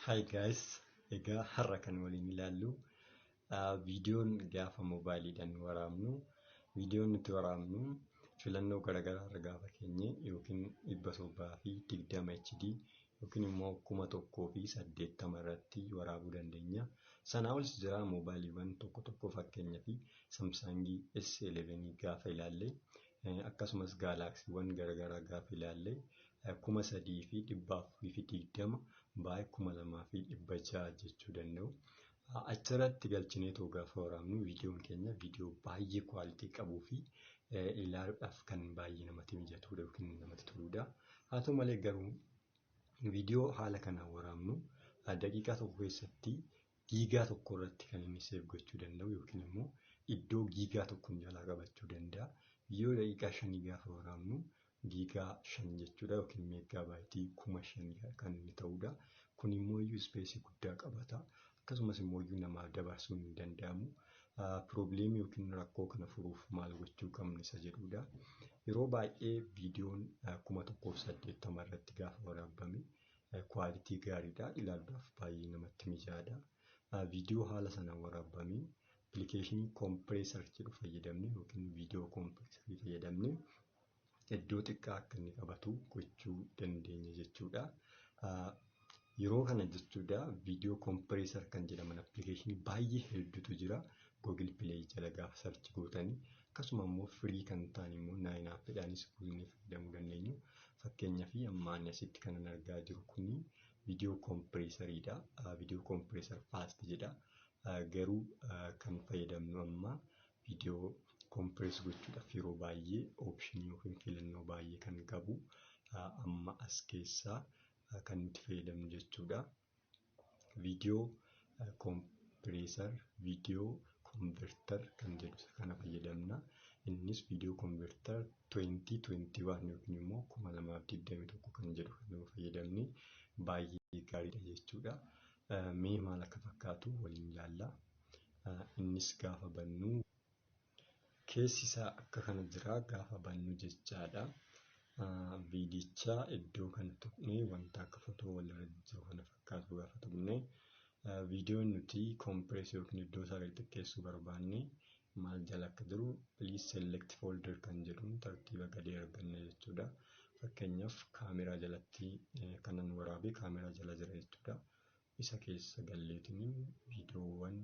Hi guys, egaa har'a kan waliin ilaallu viidiyoon gaafa moobaayiliidhaan waraabnu, viidiyoon nuti waraabnu filannoo garaagaraa irra gaafa keenye yookiin 720 HD yookiin immoo 1080 irratti waraabuu dandeenya. Sanaa olis jira moobaayiliiwwan tokko tokko, fakkeenyaaf Samsungii S11 gaafa ilaalle, akkasumas Galaxywwan garaagaraa gaafa ilaalle, 3420 by 2600 jechuu danda'u. Achirratti galchineetoo gaafa waraabnu, viidiyoon keenya viidiyoo baay'ee quality qabuu fi ilaaluudhaaf kan baay'ee namatti mijatudha yookiin namatti toludha. Haa ta'u malee garuu viidiyoo haala kanaan waraabnu daqiiqaa tokko keessatti giigaa tokko irratti kan inni save gochuu danda'u yookiin immoo iddoo giigaa tokkoon jalaa qabachuu danda'a. Viidiyoo daqiiqaa 5 gaafa waraabnu giigaa 5 jechuudha yookiin meeggaabaaytii 5000 kan inni ta'udha. Kun immoo iyyuu space guddaa qabata. Akkasumas immoo iyyuu namaaf dabarsuun hin danda'amu. Problemii yookiin rakkoo kana furuuf maal gochuu qabna isa jedhudha. Yeroo baay'ee viidiyoon 1080 irratti gaafa waraabame quality gaariidha. Ilaaluudhaaf baay'ee namatti mijaa'aadha. Viidiyoo haala sanaan waraabame applicationii compressor jedhu fayyadamne yookiin viidiyoo compressorii fayyadamne iddoo xiqqaa akka inni qabatu gochuu dandeenya jechuudha. Yeroo kana jechuudha, viidiyoo compressor kan jedhaman applicationii baay'ee hedduutu jira. Google Play jala gaafa search gootanii, akkasuma immoo free kan ta'an immoo 9Appiidhaanis buusnee fayyadamuu dandeenyu. Fakkeenyaaf amma ani asitti kanan argaa jiru kuni viidiyoo compressoriidha. Viidiyoo compressor fast jedha. Garuu kan fayyadamnu amma viidiyoo compress gochuudhaaf yeroo baay'ee optionii yookiin filannoo baay'ee kan qabu amma as keessaa kan nuti fayyadamnu jechuudha. Viidiyoo compressor, viidiyoo converter kan jedhu isa kana fayyadamna. Innis viidiyoo converter 2021 yookiin immoo 2021 kan jedhu kan fayyadamne baay'ee gaariidha jechuudha. Mee maal akka fakkaatu waliin ilaalla. Innis gaafa bannu keessi isaa akka kana jira gaafa bannu jechaadha. Viidicha iddoo kana tuqnee, wanta akka footoo walirra jiru kana fakkaatu gaafa tuqnee, viidiyoon nuti compress yookiin iddoo isaa gadi xiqqeessuu barbaanne maal jala akka jiru "please select folder" kan jedhuun tartiiba gadee arganna jechuudha. Fakkeenyaaf kaameraa jalatti kanan waraabee kaameraa jala jira jechuudha. Isa keessa galleetiin viidiyoowwan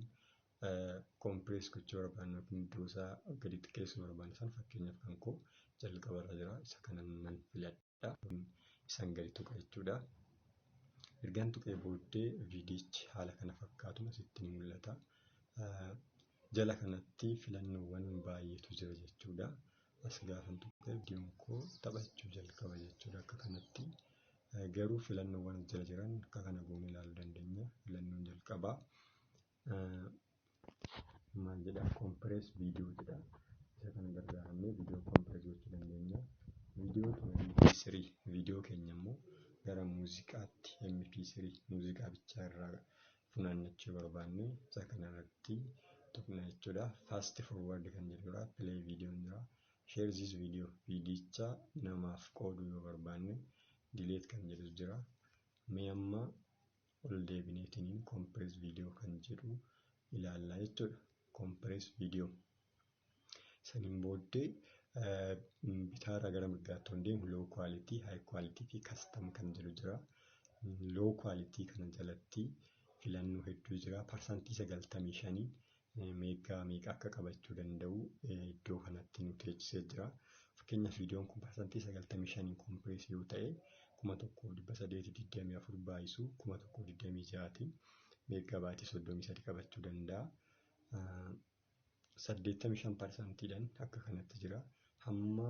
compress gochuu barbaannu yookiin iddoo isaa gadi xiqqeessuu barbaannu sana, fakkeenyaaf kan koo jalqabarra jira, isa kana nan filadha. Isan gadi tuqa jechuudha. Ergaan tuqee booddee viidiyichi haala kana fakkaatuun asitti ni mul'ata. Jala kanatti filannoowwan baay'eetu jira jechuudha. As gaafan tuqee viidiyoon koo taphachuu jalqaba jechuudha akka kanatti. Garuu filannoowwan jala jiran akka kana goonee ilaaluu dandeenya. Filannoon jalqabaa maal jedhaa? "Compress video" jedha. Isa kana gargaaramnee viidiyoo compress gochuu dandeenya. Viidiyoo MP3, viidiyoo keenya immoo gara muuziqaatti MP3 muuziqaa bichaa irraa funaannachuu barbaanne isa kanarratti tuqna jechuudha. Fast forward kan jedhudha. Play video jira. Share this video, viidiyicha namaaf qooduu yoo barbaanne, delete kan jedhus jira. Mee amma ol deebineetiin compress video kan jedhu ilaallaa jechuudha. Compress video. Saniin booddee bitaarraa gara mirgaatti ol deemu low quality, high quality fi custom kan jedhu jira. Low quality kana jalatti filannoo hedduu jira. 95% meegaa meeqa akka qabachuu danda'u iddoo kanatti nu teechisee jira. Fakkeenyaaf viidiyoon kun 95% compress yoo ta'e, 1824 baay'isuu 1026tiin meeggabaayitii 33 qabachuu danda'a. 85 parsantiidhaan akka kanatti jira. Hamma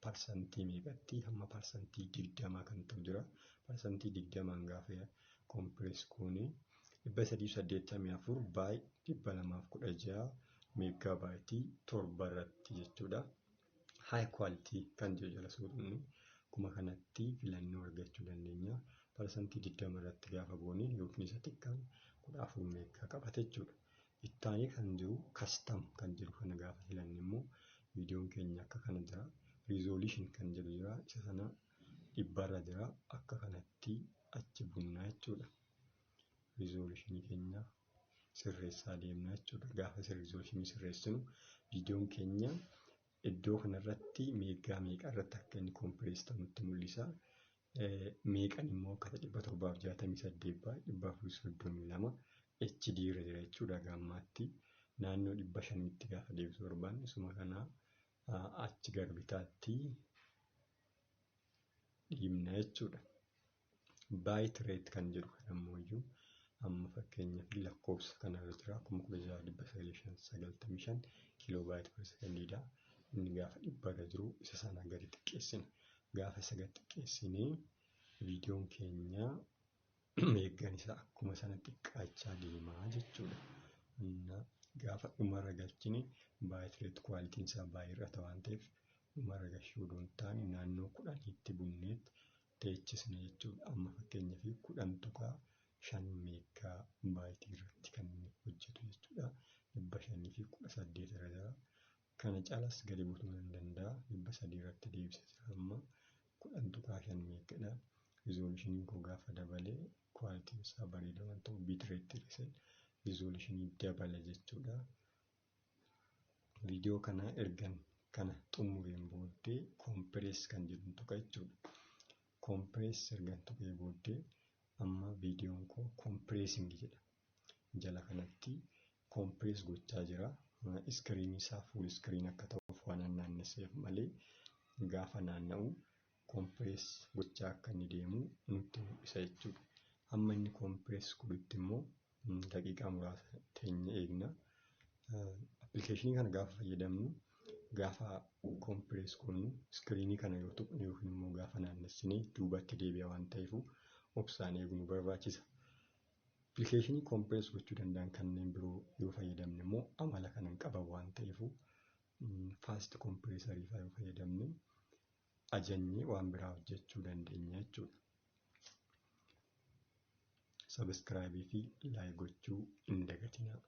parsantii meeqatti? Hamma 20% kan ta'u jira. 20% gaafa compress goone, 384 by 216 meeggabaayitii 7 irratti jechuudha. High quality kan jedhu jala suuxunni akkuma kanatti filannoo argachuu dandeenya. 20% irratti gaafa goone yookiin isa xiqqaan 14 meeggaa qabata jechuudha. Ittaanee kan jiru custom kan jedhu kana gaafa filanne immoo viidiyoon keenya akka kana jira. Resolution kan jedhu jira. Isa sana 100rra jira. Akka kanatti achi bunnaa jechuudha. Resolutionii keenya sirreessaa deemna jechuudha. Gaafa resolutionii sirreessinu viidiyoon keenya iddoo kanarratti meegaa meeqa irratti akka inni compress ta'u nutti mul'isa. Meeqan immoo akka 768 by 432 HD irra jira jechuudha gammaatti. Naannoo 500tti gaafa deebisuu barbaanne isuma kana achi gara bitaatti dhiibna jechuudha. Bit rate kan jedhu kan ammoo amma fakkeenyaaf lakkoofsa kanarra jira 16,995 kilobyte per secondiidha. Inni gaafa dhibbarra jiru isa sana gadi xiqqeessina. Gaafa isa gadi xiqqeessinee viidiyoon keenya meegaan isaa akkuma sana xiqqaachaa deemaa jechuudha. Gaafa dhumarra galchine bit rate qualityn isaa baay'ee hir'ata waan ta'eef dhumarra galchuu odoo hin taane naannoo 10tti bunneet teechisna jechuudha. Amma fakkeenyaaf 10.5 megabyteii irratti kan inni hojjetu jechuudha. 518 irra jira. Kana caalas gadi butuu nan danda'a. 300 irratti deebisee jira amma 10.5 meegadha. Resolutioniin koo gaafa dabalee qualityn isaa bareeda waan ta'uuf bit rate hir'isee resolutionii dabala jechuudha. Viidiyoo kana ergan kana xumureen booddee compress kan jedhu tuqa jechuudha. Compress ergan tuqee booddee amma viidiyoon koo compressing jedha. Jala kanatti compress gochaa jira. Screenii isaa full screen akka ta'uuf waan naannesseef malee gaafa naanna'u compress gochaa akka inni deemu nutti mul'isa jechuudha. Hamma inni compress godhutti immoo daqiiqaa muraasa teenyee eegna. Appilikeeshinii kana gaafa fayyadamnu gaafa compress goonu screenii kana yoo tuqne yookiin immoo gaafa naannessine duubatti deebi'a waan ta'eef obsaan eeguu nu barbaachisa. Appilikeeshinii compress gochuu danda'an kanneen biroo yoo fayyadamne immoo amala kana hin qaban waan ta'eef fast compressorii fa'aa yoo fayyadamne ajajnee waan biraa hojjechuu dandeenya jechuudha. Subscribeii fi like gochuu hin dagatinaa.